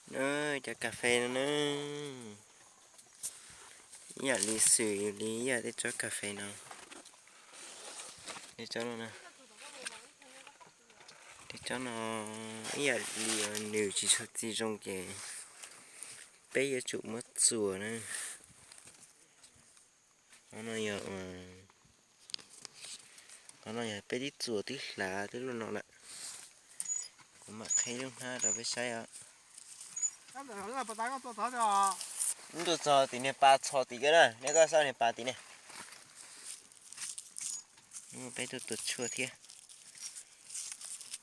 Cov kas fes no na, ib yam li xwm li ib yam tej tsob kas fes no. Tej tsob no, tej tsob no ib yam li nws tsis tshua txi zoo ces peb yuav tsum muab txuas na. Qhov no yog, qhov no yog peb twb txuas twb hlav twb luaj no lawm. Kuv mam qhib lub hnab rau peb saib os. Tuaj txog tim niag pas txhos tim ko na, nej koj saib niag pas tim ne. Peb tuaj tua tshuaj thiab.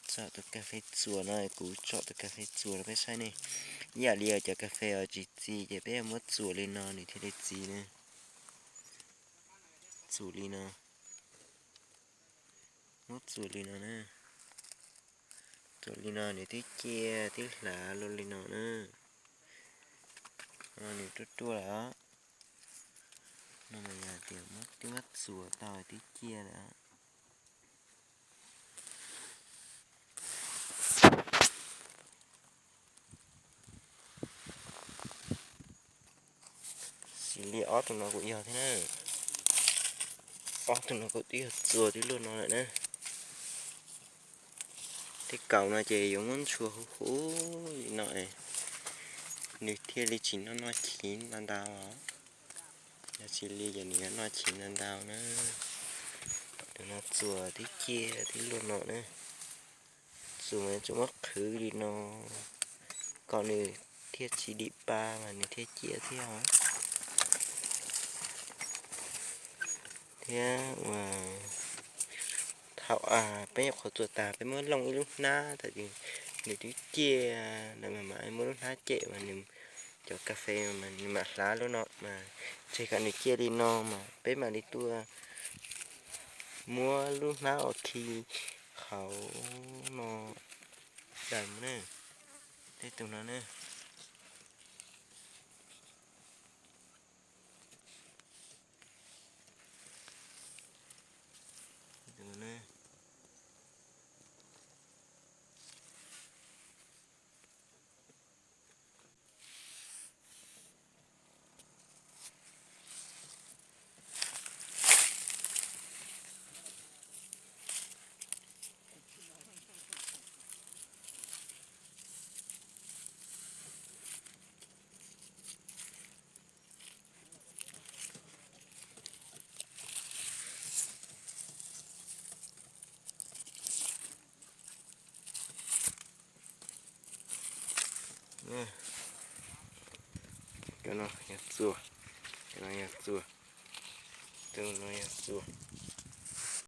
Tsom tus kas fes txuas no, kuv tsom tus kas fes txuas rau peb saib ne. Ib yam li cov kas fes uas tsis txi ces peb yuav muab txuas li no nws thiaj li txi na. Txuas li no, muab txuas li no na. Txuas li no nws twb ciaj twb hlav luaj li no na. Nws ruaj ruaj lawm. No mas yog tias twb muab txuas tau twb ciaj lawm. Xws li ob tug no kuj yog thiab na. Ob tug no kuj twb yog txuas twb luaj no lawm na. Tej kaus no ces yuav muab ntshua huv huv li no, nws thiaj li tsis noj noj chiv ntau ntau. Yog tsis li ces nws yuav noj chiv ntau ntau na. Tus no txuas twb ciaj twb luaj no na. Txuas mas tsuas muab qhwv li no kom nws thiaj tsis dim pa mas nws thiaj ciaj thiab os. Thiab thaum peb nyuam qhuav txuas tas peb muab looj ib lub hnab thaum nws twb ciaj lawm mas mam muab lub hnab cem mas nws, cov kas fes mas nws mam hlav lub no mas tseg kom nws ciaj li no mas peb mam li tuaj muab lub hnab ua khi qhov no daws na. Tej tus no na. Cov no yog txuas, cov no yog txuas, tus no yog txuas.